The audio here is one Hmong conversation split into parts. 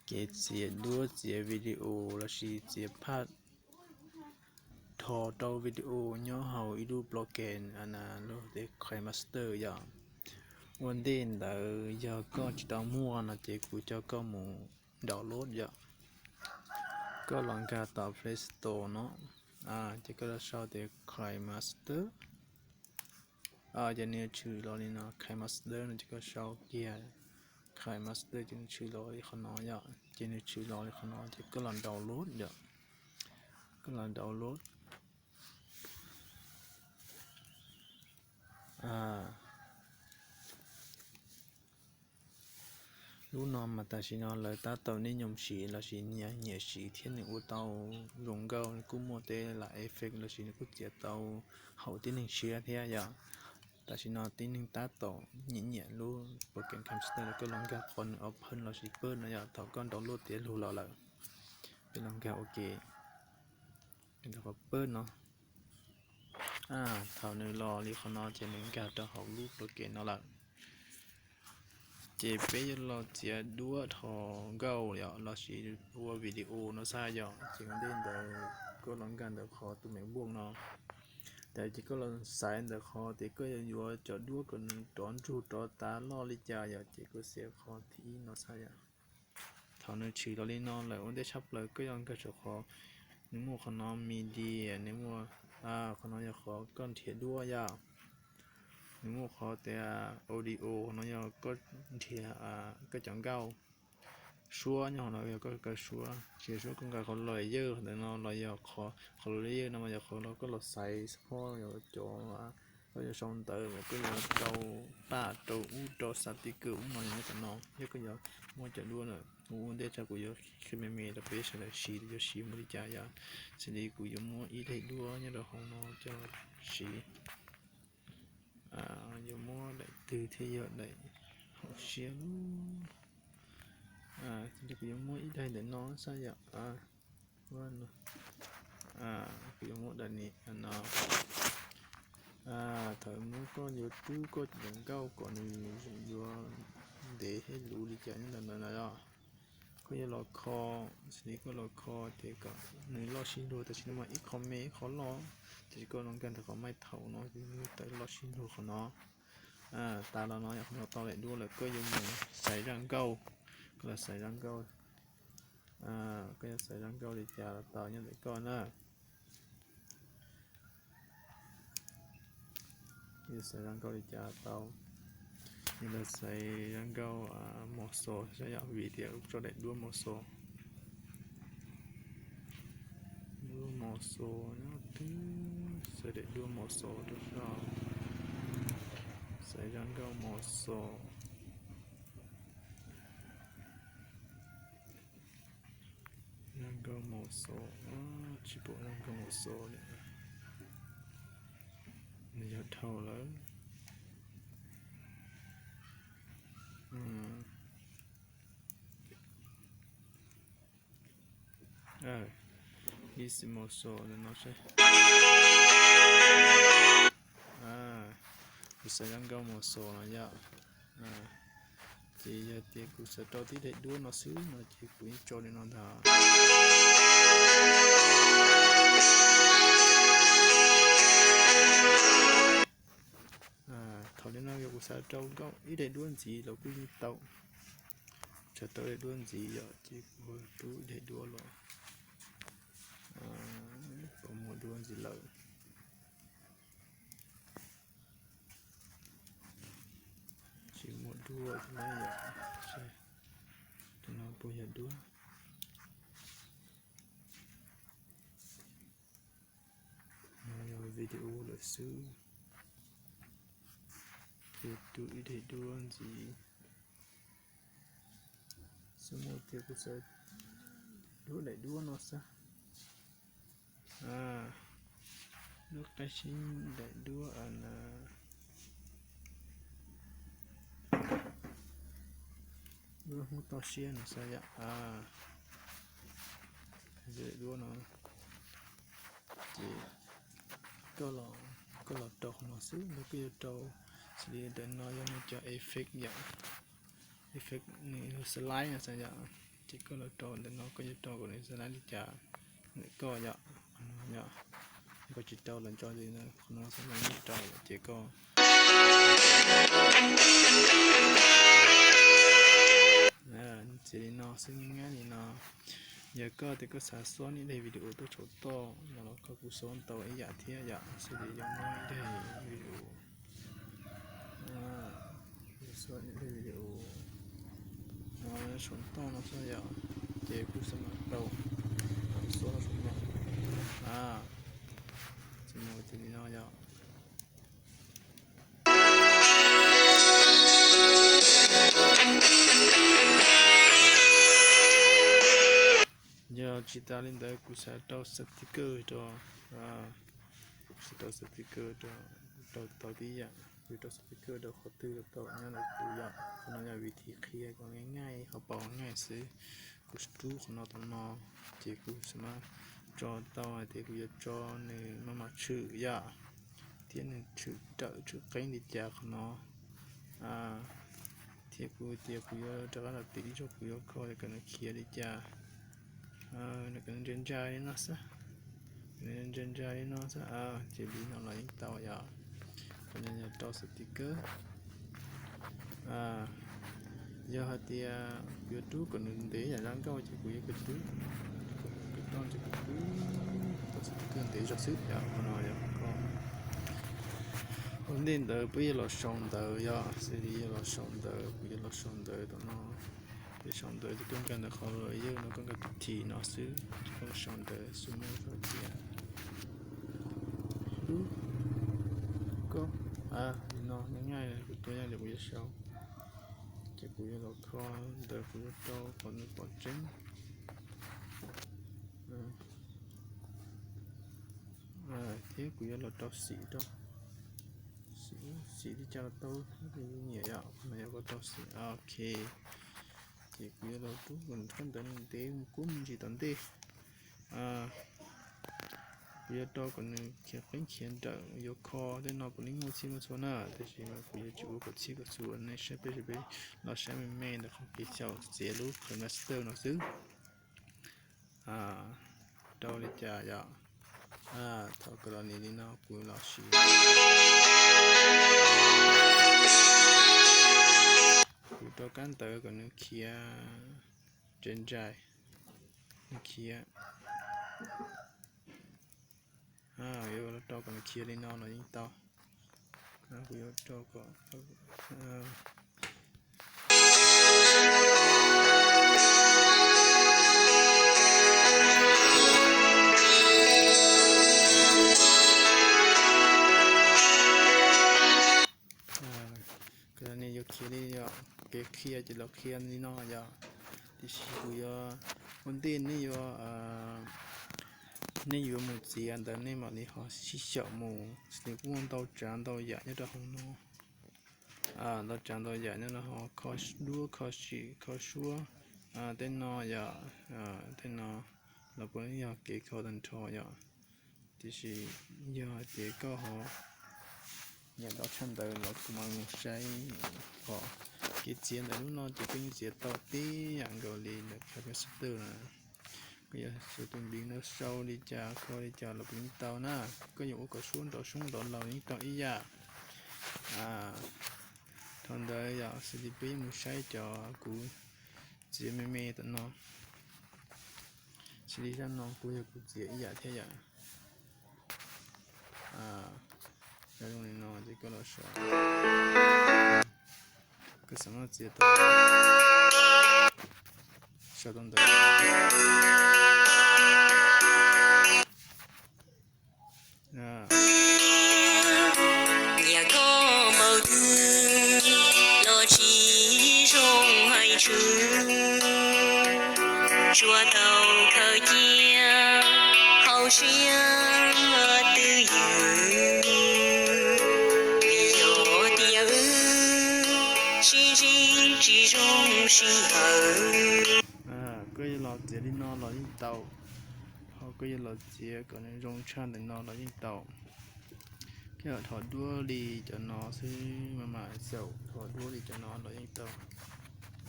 Kev txiav duab txiav video lossis txiav phaj dhos rau video nyob hauv ib lub program lus tias KineMaster yom. Ua ntej ntawd yog koj tsis tau muaj no ces kuv coj koj mus download yom. Koj los nkag tom Play Store no, ces koj los sau tias KineMaster. Ces nws tshwm los li no, KineMaster no ces koj sau kiag KineMaster ces nws tshwm los li qhov no yom. Ces nws tshwm los li qhov no ces koj los download yom. Koj los download. Lub no mas tam sim no lawv tab tom niaj nyoos siv lossis nyiam siv thiab nws ua tau zoo nkauj, nws kuj muaj tej lam effect lossis nws kuj txiav tau haum tib neeg siab thiab yom. Tam sim no tib neeg tab tom nyiam nyiam lub program KineMaster, koj los nkag qhov nws open lossis pab no yom. Thaum koj download tiav lug los lawm, peb los nkag OK, qhov pab no. Thaum nws los li qhov no ces nws nkag rau hauv lub program no lawm. Ces peb yuav los txiav duab dhos nkauj yom lossis ua video no xwb yom. Ces ua ntej ntawd koj los nkag ntawm qhov tus me npuaj no. Ces koj los xaiv ntawm qhov tias koj yuav yuav cov duab kom nws rov ntsug rov tav loj li cas yom, ces koj xaiv qhov thib ib no xwb yom. Thaum nws tshwm los li no lawm ua ntej tshaj plaws koj yuav nkag saum qhov nws muaj qhov no media, nws muaj, qhov no yog qhov koj nrhiav duab yom. Nws muaj qhov tias audio, qhov no yog koj nrhiav koj cov nkauj. Suab nyob qhov no yog koj kaw suab, tsis yog suab, koj nkag qhov layer ntawm no los yog qhov layer no mas yog qhov koj los xaiv support cov, koj yuav sau ntawv mas koj yuav rau paj rau ub rau xav ti kawg ub no yog nyob qhov no. Yog koj yuav muab cov duab na, ua ntej tso kuv yuav qhia me me rau peb sawv daws siv yuav siv mus li cas yom. Xws li kuv yuav muab ib daim duab nyob rau hauv no coj siv. Yuav muab daim twg thiaj yog daim hauv siab lub. Kuv yuav muab ib daim ntawm no xwb yom. Kuv yuav muab daim ni no. Thaum muab koj yuav rub koj cov nkauj kom nws yuav ntev thiab luv li cas nyob ntawm no yom. Koj yuav los kho, xws li koj los kho ces kom nws loj sib luag, tam sim no mas ib qho me ib qho loj, ces koj los nkag ntawm qhov maij thaum no ces nws tawm loj sib luag qhov no. Tas los no yog qhov no tau daim duab lawm koj yuav mus xaiv zaj nkauj. Koj los xaiv zaj nkauj, koj yuav xaiv zaj nkauj li cas los tau nyob ntawm koj na. Yuav xaiv zaj nkauj li cas tau. Yuav los xaiv zaj nkauj mos xos xwb yom, vim tias tso daim duab mos xos. Duab mos xos nyob twg, xaiv daim duab mos xos rau sab. Xaiv zaj nkauj mos xos. Zaj nkauj mos xos, tsis pom zaj nkauj mos xos li. Nws yog dhau lawm. Ib xim mos xos ntawm no seb. Kuv xaiv zaj nkauj mos xos no yom. Ces yog tias kuv xav rau tib daim duab no xwb no ces kuv yeej tso li no ntag. Thaum li no yog kuv xav rau nkauj ib daim duab ntxiv los kuj yeej tau. Xav rau daim duab ntxiv yom ces kuv rub ib daim duab los. Kuv muaj duab ntxiv lawm. Tsis muaj duab li yom. Tus no puas yog duab? No yog video lawm xwb. Ces rub ib daim duab ntxiv. Xwb muaj tias kuv xav rub daim duab no xwb. Lub qab sib daim duab na. Lub hnub toj siab no xwb yom. Daim duab no ces koj los rau qhov no xwb, nws kuj yuav rau, xws li ntawm no yog nws cov effect yom. Effect nws slide no xwb yom. Ces koj los rau ntawm no koj yuav rau kom nws xav li cas ntawm koj yom. Yog koj tsis rau los tso li no, qhov no xav li rau ces koj txiav li no xwb, nyab li no. Yog koj tias koj xav xob ib daim video tuaj tsaum toj no los koj kuj xob tau ib yam thiab yom, xws li yog muab ib daim video, xob ib daim video no tsaum toj no xwb yom, ces kuj xav mam tau xob tsaum no. Ces mus ces li no yom. Yog tsis tas li ntawd kuv xav rau sticker rau, xav rau sticker rau, rau tau tib yam, kuv rau sticker rau qhov twg los tau nyob ntawm kuv yom. Qhov no yog vim thi qhia kom nyaj nyaj ho pom nyaj xwb. Kuv rub qhov no tom no, ces kuv xav mas tso tau hais tias kuv yuav tso nws maj mam tshwm yom, thiab nws tshwm rawm tshwm qeeb li cas qhov no. Thiab kuv tias kuv yuav rov qab los tim ib zaug kuv yuav kho kom nws khiav li cas, kom nws ntsa ntsa li no xwb, ntsa ntsa li no xwb, ces li no los yeej tau yom. Qhov no yog rau sticker. Yog hais tias kuv yuav rub kom nws ntev yam zoo nkauj ces kuv yuav rub, kuv rau ces kuv rub tau sticker ntev zog xwb yom. Qhov no yog koj ua ntej ntawd peb yuav los sau ntawv yom, xws li yuav los sau ntawv, kuv yuav los sau ntawv tom no. Ces sau ntawv ces koj nkag ntawm qhov yawg no koj nkag tim no xwb, ces koj los sau ntawv xwb muaj txoj cia lub koj li no nyaj nyaj kuv tuaj yaj ces kuv yuav sau. Ces kuv yuav los kho ntawv kuv yuav rau kom nws pom tseeb. Thiab kuv yuav los rau xim rau, xim li cas los tau, nyiam yom, qhov no yog koj rau xim, ok. Ces kuv yuav los rub kom koj ntawv ntev kub me ntsis tom ntej. Kuv yuav rau kom nws khiav qeeb khiav nrawm, yuav kho tej no puav leej muaj txhij muaj txhua na, tiam sis mas kuv yuav tsis ua kom txhij kom txhua, nej saib peb, peb los saib me me ntawm qhov kev xyaum txiav lub qhov master no xwb. Rau li cas yom. Thaum kawg los nim li no kuv los sim, kuv rau kab ntawv kom nws khiav ntsa ntsa, nws khiav, yuav rau kom nws khiav li no los yeej tau. Kuv yuav rau kom Koj nej yuav khiav li yom, kev qhia ces los qhia li no yom. Tiam sis kuv yuav ua ntej nej yuav, nej yuav mus txiav ntawd nej mam li ho sib xyaum mus, xws li kuj muaj ntau tsav ntau yam nyob rau hauv no. Ntau tsav ntau yam nyob rau hauv, kho duab kho sim kho suab, tej no yom, tej no los puav leej yog kev kho tag nrho yom. Tiam sis yog hais tias koj ho nyiam tau tshaj ntawd los kuv mam mus saib kom kev txiav ntawm lub no ces koj yeej txiav tau tib yam nkaus li ntawm qhov master na. Koj yuav xyaum tus npiv no sau li cas kho li cas los puav leej tau na. Koj yuav ua kom suab nrov soob nrov laus yeej tau ib yam. Thaum ntawd yom, xws li peb yuav mus saib cov kuv txiav me me tom no. Xws li zaj no kuj yog kuv txiav ib yam thiab yom. Zoo li no ces koj los sau, koj xav muab txiav tau, sau tau ntawd. Nyiam koj npaum twg los tsis zoo hais tswv, tsuas tau khaws cia hauv siab twj ywm. Vim yog tias wb sib ntsib tsis zoo sij hawm. Koj yuav los txiav li no los yeej tau, ho koj yuav los txiav kom nws zoo tshaj ntawm no los yeej tau. Koj yuav thov duab li cov no xwb mas mam xyaum, thov duab li cov no los yeej tau.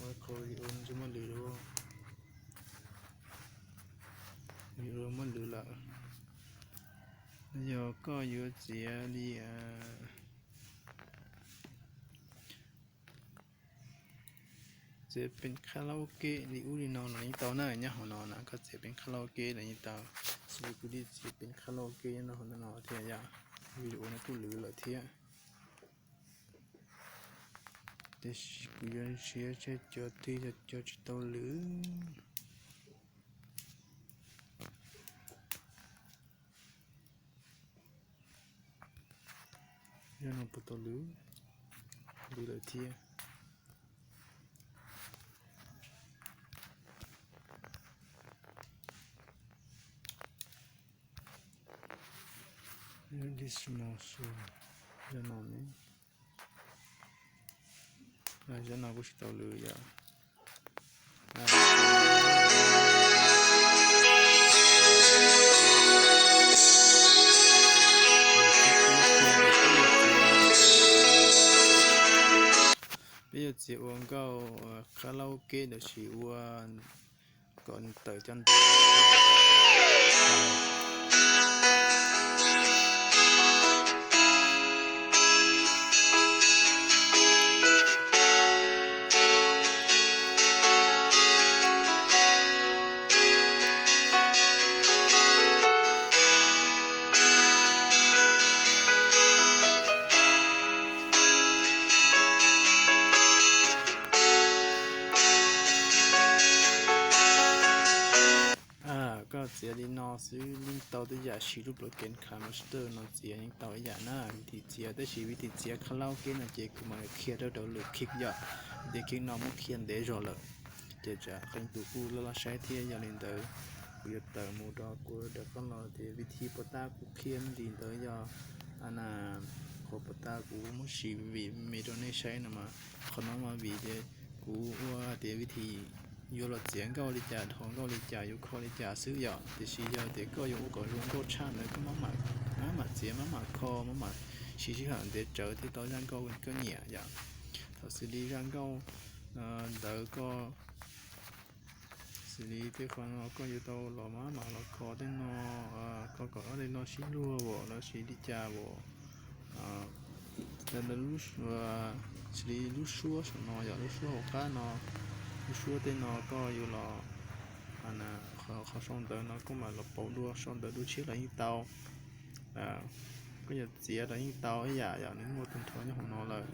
Ua qhov video ntsej muag lwm dua. Yog koj yuav txiav li, txiav peev karaoke li ub li no los yeej tau na, nyob hauv no na koj txiav peev karaoke los yeej tau. Xws li kuv li txiav peev karaoke nyob hauv no thiab yom, video no kuj lwv lawm thiab. Tiam sis kuv yuav nrhiav tseg cov twg yog cov tsis tau lwv. Zaj no puas tau lwv? Lwv lawm thiab. Zaj no ne, zaj no kuj tsis tau lwv yom. Peb yuav txiav ua nkauj karaoke los sis ua kom tawm cov ntawv. Koj txiav li no xwb yeej tau tej yam, siv lub program KineMaster no txiav yeej tau ib yam na, vim tim txiav. Tab sis vim tim txiav karaoke no ces kuv mam qhia rau lwm clip yom, tias clip no muab qhia ntev zog lawm, ces tsam qee tus kuj loj loj saib thiab. Yog li ntawd kuv yuav tawm mus rau kuv daim qhov no tias vim thi puas tab kuv qhia me ntsis ntawd yog qhov puas tab kuv muab siv vim me rau nej saib no mas, qhov no mas vim tias kuv ua tias vim thi yuav los txiav nkauj li cas, dhos nkauj li cas, yuav kho li cas xwb yom. Tiam sis yog tias koj yuav ua kom zoo nkauj tshaj ntawd koj maj mam txiav, maj mam kho, maj mam siv sij hawm ntev tsawv thiaj tau zaj nkauj koj nyiam yom. Thaum xws li zaj nkauj ntawd koj xws li tej qhov no koj yuav tau los maj mam los kho tej no, kho kom ob daim no sib luag as los sis li cas as. Xws li lub suab saum no yom, lub suab hauv qab no, lub suab tej no koj yuav los, qhov sau ntawv no koj mam los pauv dua, sau ntawv dua tshiab los yeej tau. Koj yuav txiav los yeej tau ib yam yom, nws muaj tag nrho nyob hauv no lawm.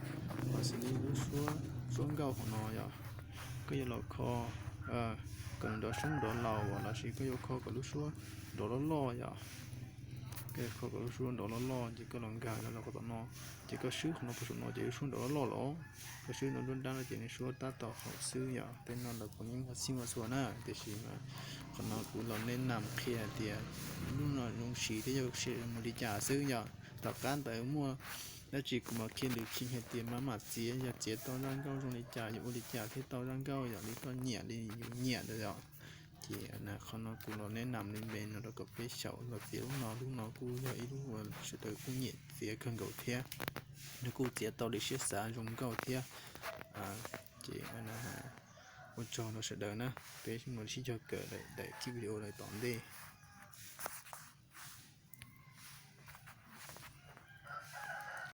Ho xws li lub suab, suab nkauj hauv no yom, koj yuav los kho kom nws nrov sub nrov laus as los sis koj yuav kho kom lub suab nrov loj loj yom. Koj yuav kho kom lub suab nrov loj loj ces koj los nkag los qhov tom no, ces koj swb qhov no puag saum no ces lub suab nrov loj loj los, koj swb no nruab nrab no ces nws suab tab tom haum xwb yom. Tej no los kuv yeej ua txhij ua txhua na, tiam sis mas qhov no kuv los neb nam qhia tias lub no zoo siv thiab yuav mus li cas xwb yom. Tom qab ntawd muaj dab tsi kuv mam qhia lwm clip hais tias maj mam txiav, yog txiav tau zaj nkauj zoo li cas yuav ua li cas thiaj tau zaj nkauj yom, li koj nyiam li yus nyiam ntawd yom. Ces qhov no kuv los neb nam li npe no rau kom peb xyaum los txiav lub no. Lub no kuj yog ib lub uas sawv daws kuj nyiam txiav kawg nkaus thiab, nws kuj txiav tau li siab xav zoo nkauj thiab. Ces ua tsaug rau sawv daws na, peb mus sib cog kawm daim clip video lawm tom ntej.